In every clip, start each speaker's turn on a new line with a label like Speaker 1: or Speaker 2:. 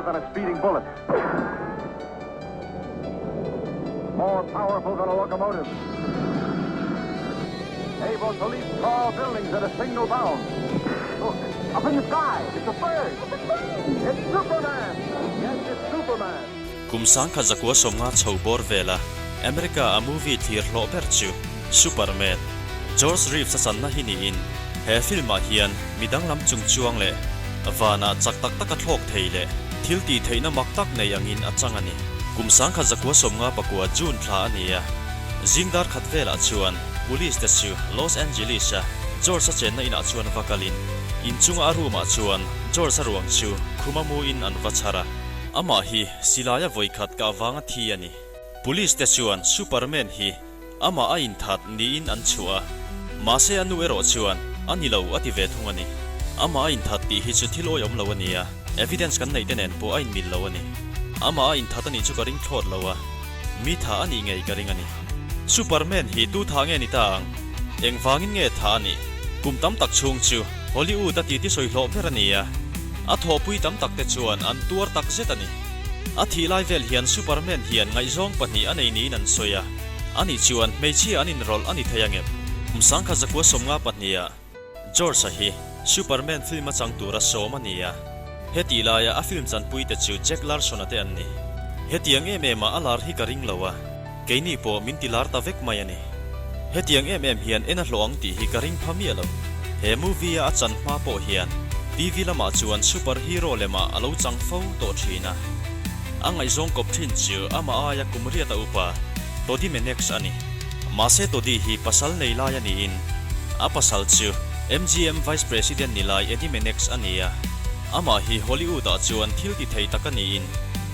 Speaker 1: than a speeding bullet. More powerful than a locomotive. Able to leap tall buildings at a single bound. Look, up in the sky, it's a bird. It's a plane. It's Superman. Yes, it's Superman.
Speaker 2: Kum 1950 chho bawr vela America a movie thlir hlawh ber chu Superman, George Reeves a channa hi niin he film ah hian mi danglam chung chuang leh vanah chak tak taka thlawk thei leh thil tih theihna mak tak nei angin a chang a ni. Kum 1959 June thla a ni a, zing dar khat velah chuan Police te chu Los Angeles a George a chenna inah chuan va kalin inchunga a room ah chuan George a ruang chu khuma mu in an va chhar a. Amah hi silaia vawikhat kah vanga thi a ni. Police te chuan Superman hi amah a inthat niin an chhuah a, mahse a nu erawh chuan a ni lo a ti ve thung a ni. Amah a inthat tih hi chu thil awihawm lo a ni a, evidence kan neih te nen pawh a inmil lo a ni. Amah a inthat a nih chu ka ring thlawt lo a, mi tha a nih ngei ka ring a ni. Superman hi tu tha nge ni ta ang? Engvangin nge tha a nih? Kum tam tak chhung chu Hollywood a titi sawi hlawh ber a ni a, a thawhpui tam tak te chuan an tuar tak zet a ni. A thih lai vel hian Superman hian ngaihzawng pahnih a nei niin an sawi a, ani chuan hmeichhia an inrawlh a ni thei angem? Kum 1952 ah George-a hi Superman film a chang tura sawm a ni a, hetih laia a film chanpuite chu Jack Larson-a te an ni. Hetiang em em a a lar hi ka ring lo a, keini pawh min ti lar ta vek mai a ni. Hetiang em em hian en a hlawh ang tih hi ka ring pha miah lo. He movie a a chan hma pawh hian TV lamah chuan super hero lemah a lo chang fo tawh thin a. A ngaihzawng kawp thin chu amah aia kum riata upa Toddy Menex a ni. Mahse Toddy hi pasal nei lai a niin a pasal chu MGM Vice President ni lai Eddie Menex a ni a. Amah hi Hollywood ah chuan thil ti thei tak a niin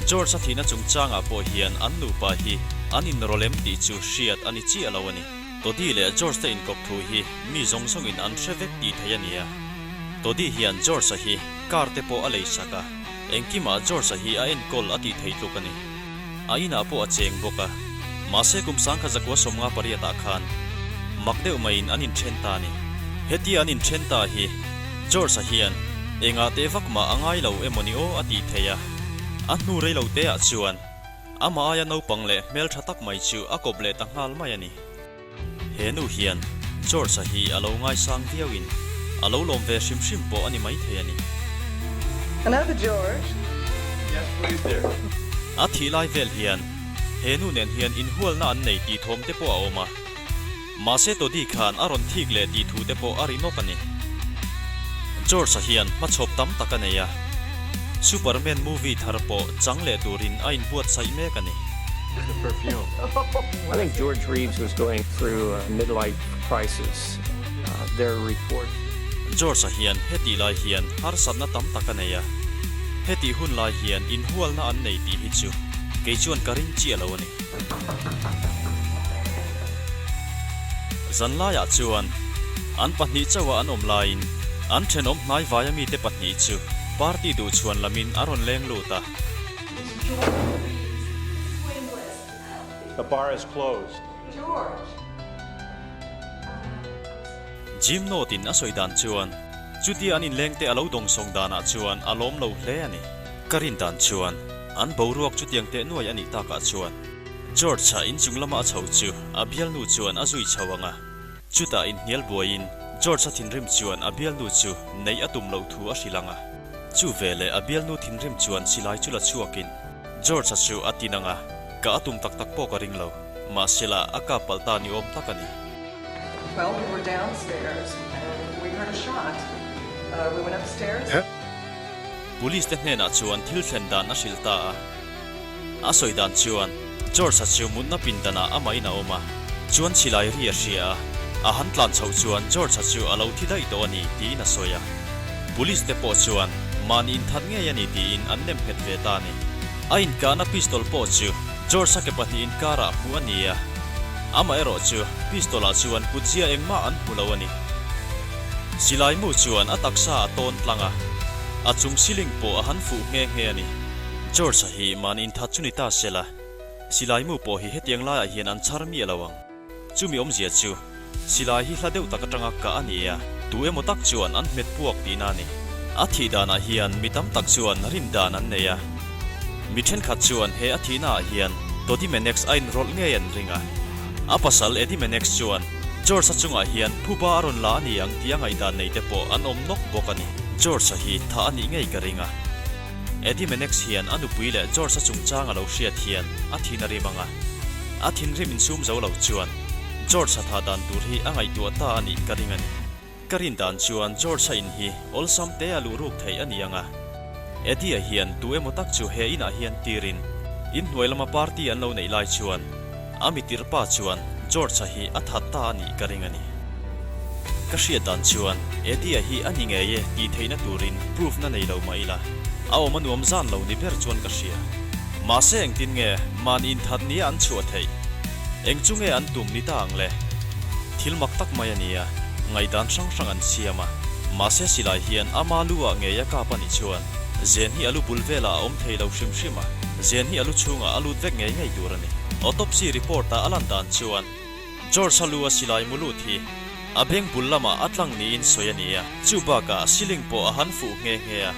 Speaker 2: George a thihna chungchangah pawh hian an nupa hi an inrawlem tih chu hriat a ni chiah lo a ni. Toddy leh George te inkawp thu hi mi zawng zawngin an hre vek tih thei a ni a. Toddy hian George-a hi car te pawh a lei sak a, engkimah George-a hi a enkawl a tih thei tluk a ni. A inah pawh a cheng bawk a, mahse kum 1958 ah khan mak deuh maiin an inthen ta a ni. Hetia an inthen ta hi George-a hian engah teh vak mah a ngai lo emaw ni aw a tih thei a, a hnu rei lo te ah chuan Amah aia naupang leh hmeltha tak mai chu a kawp leh ta nghal mai a ni. He nu hian George-a hi a lo ngaisang viauin a lo lawm ve hrim hrim pawh a ni maithei a ni.
Speaker 3: Another George.
Speaker 4: Yes please dear.
Speaker 2: A thih lai vel hian he nu nen hian inhualna an nei tih thawm te pawh a awm a. Mahse Toddy khan a rawn thik leh tih thu te pawh a ri nawk a ni. George-a hian hmachhawp tam tak a nei a, Superman movie thar pawh chang leh turin a inbuatsaih mek a ni.
Speaker 4: The perfume.
Speaker 5: I think George Reeves was going through a midlife crisis. There are reports.
Speaker 2: George-a hian hetih lai hian harsatna tam tak a nei a, hetih hun lai hian inhualna an nei tih hi chu kei chuan ka ring chiah lo a ni. Zanlaiah chuan an pahnih chauha an awm laiin an thenawm hnai vaia mite pahnih chu party duh chhuan lamin a rawn leng lut a.
Speaker 4: The bar is closed.
Speaker 2: Jim Note-in a sawi dan chuan chutia an inlengte a lo dawngsawng danah chuan a lawm lo hle a ni. Ka rin dan chuan an boruak chutiang teh nuai a nih takah chuan George-a inchung lama a chho chu a bialnu chuan a zui chho ang a, chutah inhnial buaiin George-a thinrim chuan a bialnu chu neih a tum loh thu a hrilh ang a. Chu veleh a bialnu thinrim chuan silai chu la chhuakin George-a chu a tin ang a, ka a tum tak tak pawh ka ring lo, mahsela a kap palh ta ni awm tak a ni.
Speaker 3: Well, we were downstairs and we heard a shot. We went upstairs.
Speaker 2: Police te hnenah chuan thil thlen dan a hrilh ta a. A sawi dan chuan George-a chu mutna pindanah amahin a awm a, chuan chilai ri a hria a, a han tlan chhoh chuan George-a chu a lo thi daih tawh a ni tiin a sawi a. Police te pawh chuan mahni inthat ngei a ni tiin an nem nghet ve ta a ni. A inkahna pistol pawh chu George-a ke pahnih inkarah hmuh a ni a, amaherawh chu pistol-ah chuan kutzia engmah an hmu lo a ni. Silai mu chuan a taksa a tawn tlang a, a chung ceiling pawh a han fuh nghe nghe a ni. George-a hi mahni inthat chu ni ta se la, silai mu pawh hi hetiang laiah hian an chhar miah lo ang. Chumi awmzia chu silai hi hla deuh tak atanga kah a ni a, tu emaw tak chuan an hmet puak tihna a ni. A thih danah hian mi tam tak chuan rin dan an nei a. Mi thenkhat chuan he a thihna ah hian Toddy Menex a inrawlh ngei an ring a. A pasal Eddie Menex chuan George-a chungah hian phuba a rawn la a ni ang tih a ngaihdan nei te pawh an awm nawk bawk a ni. George-a hi thah a nih ngei ka ring a. Eddie Menex hian a nupui leh George-a chungchang a lo hriat hian a thin a rim ang a. A thinrim insum zo lo chuan George-a thah dan tur hi a ngaihtuah ta a nih ka ring a ni. Ka rin dan chuan George-a in hi awlsam te a luh ruk theih a ni ang a. Eddie-a hian tu emaw tak chu he inah hian tirin inhnuai lama party an lo neih lai chuan a mitir pa chuan George-a hi a that ta a nih ka ring a ni. Ka hriat dan chuan Eddie-a hi a ni ngei e tih theihna turin proof na nei lo mah ila a awm a nuam zan lo ni ber chuan ka hria. Mahse engtin nge mahni inthat nia an chhuah theih? Eng chu nge an tum ni ta ang le? Thil mak tak mai a nia, ngaihdan hrang hrang an siam a. Mahse silai hian ama lu ah ngei a kap a nih chuan zen hi a lu bul velah a awm thei lo hrim hrim a, zen hi a lu chhungah a lut vek ngei ngei tur a ni. Autopsy report-a a lan dan chuan George-a lu a silai mu lut hi a beng bul lamah a tlang niin sawi a ni a, chu bakah ceiling pawh a han fuh nghe nghe a.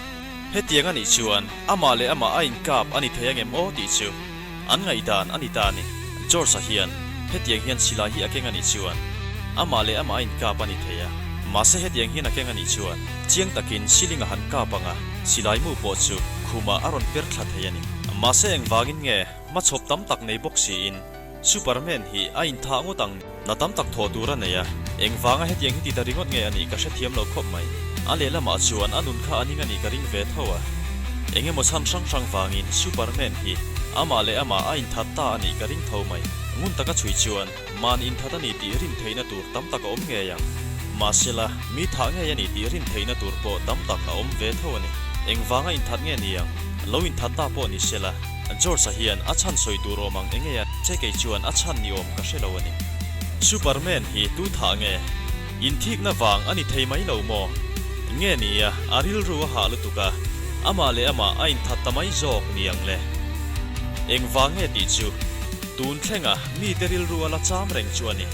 Speaker 2: Hetiang a nih chuan amah leh amah a inkap a ni thei angem aw tih chu An ngaihdan a ni ta a ni. George-a hian hetiang hian silai hi a keng a nih chuan amah leh amah a inkap a ni thei a. Mahse hetiang hian a keng a nih chuan chiang takin ceiling a han kap ang a, silai mu pawh chu khumah a rawn per thla thei a ni. Mahse engvangin nge hmachhawp tam tak nei bawk siin Superman hi a inthah ngawt ang? Na tam tak thawh tur a nei a, engvanga hetiang hi ti ta ringawt nge a nih ka hrethiam lo khawp mai. A lehlamah chuan a nun kha a ning a nih ka ring ve tho a. Engemaw chhan hrang hrang vangin Superman hi amah leh amah a inthat ta a nih ka ring tho mai. Ngun taka chhui chuan mahni inthat a ni tih rin theihna tur tam tak a awm ngei ang. Mahsela, mi thah ngei a ni tih rin theihna tur pawh tam tak a awm ve tho a ni. Engvanga inthat nge ni ang? Lo inthat ta pawh ni sela. George-a hian a chhan sawi tur awm ang enge a che kei chuan a chhan ni awm ka hre lo a ni. Superman hi tu thah nge? Inthikna vang a ni thei mai lo maw? Nge ni a, a rilru a hah lutuk a, amah leh amah a inthat ta mai zawk ni ang le. Engvang nge tih chu tun thlenga mite rilru a la cham reng chu a ni.